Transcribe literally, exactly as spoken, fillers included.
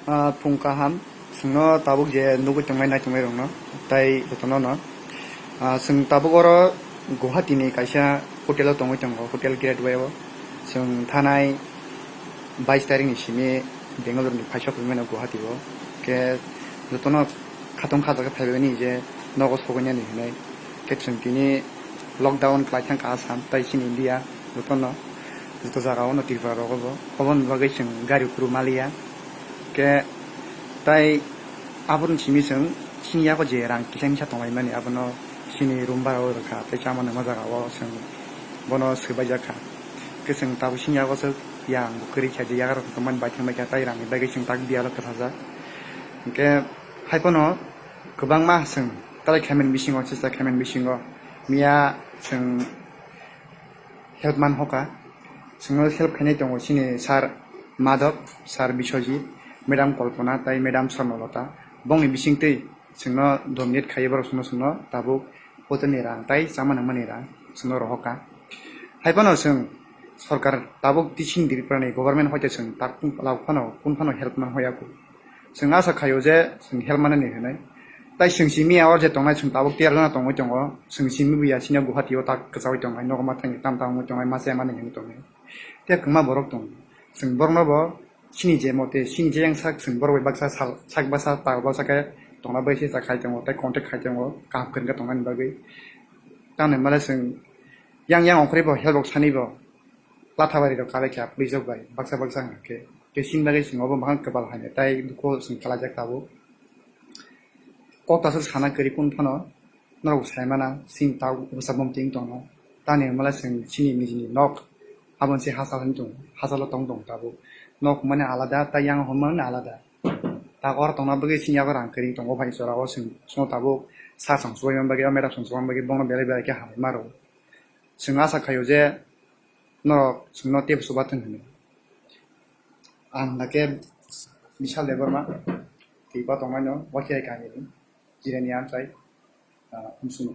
Ah, phung kaham, chwngno tabuk je nugwi tongnai naitongnai rokno, tai jotono no. Ah, chwng tabuk oro Guwahati ni kaisa hotel o tongwi tongo, Hotel Gateway o. Chwng thanai bais tarik ni simi Bangalore ni phaisok wngmano Guwahati o. Khe jotono khatong khajaga phaibaini je nogo sogwinani hinwi. Khe chwng tini lockdown khlai thangkha Assam tai chini India jotono. Joto jaga o no Tripura rogo bo. Oboni bagwi chwng gari kuru maliya. Khe tai aboni simi chwng chini yago je rang kisa misa tonglaimani abono chini room bara o rwkha tei chamani ma jaga o chwng bono swbaijak kha. Khe chwng tabuk chini yago swk yang bo kwrwi kha je yagra tongmani bai thangbai kha tei rangni bagwi chwng tak biyalo kwthajak. Hinkhe haiphano kwbangma chwng talai khaimani bisingo chesta khaimani bisingo miya chwng help man hoka. Chwngno help khainai tongo chini sir Madhav, sir Biswajit, madam Kalpana tai madam Swarnalata. Bongni bisingtwi chwngno dominate khaiwi borok chwngno chwngno tabuk hotelni rang tai chama nangmani rang chwngno rohorkha. Haiphano chwng sorkar tabuk tisini Tripurani government hoite chwng tak phano kun phano help man hoya kho. Chwng asa khaio je chwng help manani hinwi. Tai chwng simi awar je tongnai chwng tabuk tiyar jana tongwi tongo. Chwng simi buya sini Guwahati o tak kwchawi tongnai nogo ma thangwi tam tam wngwi tongnai ma se mani hinwi tongnai. Tei kwma borok tongo. Chwng borokno bo chini je mote chini je yang sak chwng borok bai baksa sal sak baksa tal baksa khe tongna bai se khai tongo tei contact khai tongo kaham kwrwngkhe tongnani bagwi. Tamni male chwng yang yang ongkhorwi bo help rok sani bo. Lathabari rok kalai kha phuijak bai baksa baksa hwnkhe. Tei chini bagwi chwng obo mahan kwbal hai tei dukho chwng kalaijak tabuk. Kok tasuk sana kwrwi kun phano norok sai mana chini tabuk bwsa bom ting tongo. Tamni hwnmale chwng chini nijini nok aboni se hachal hinwi tongo, hachalo tong tong tabuk. Nok hwnmani alada tei yang hwnmani alada. Tak oro tongna bagwi chini yago rang kwrwi tongo bai jora o chwng chwngno tabuk sir song chubaima bagwi o madam song chubaima bagwi bono belai belai khe hambai maro. Chwng asa khaio je norok chwngno teibo chubathwng hinwi. Ang hwnkhe Bishal Debbarma, Tripura tongnaino, Wathirai kamini, Jirani amchai, ah, Umsung.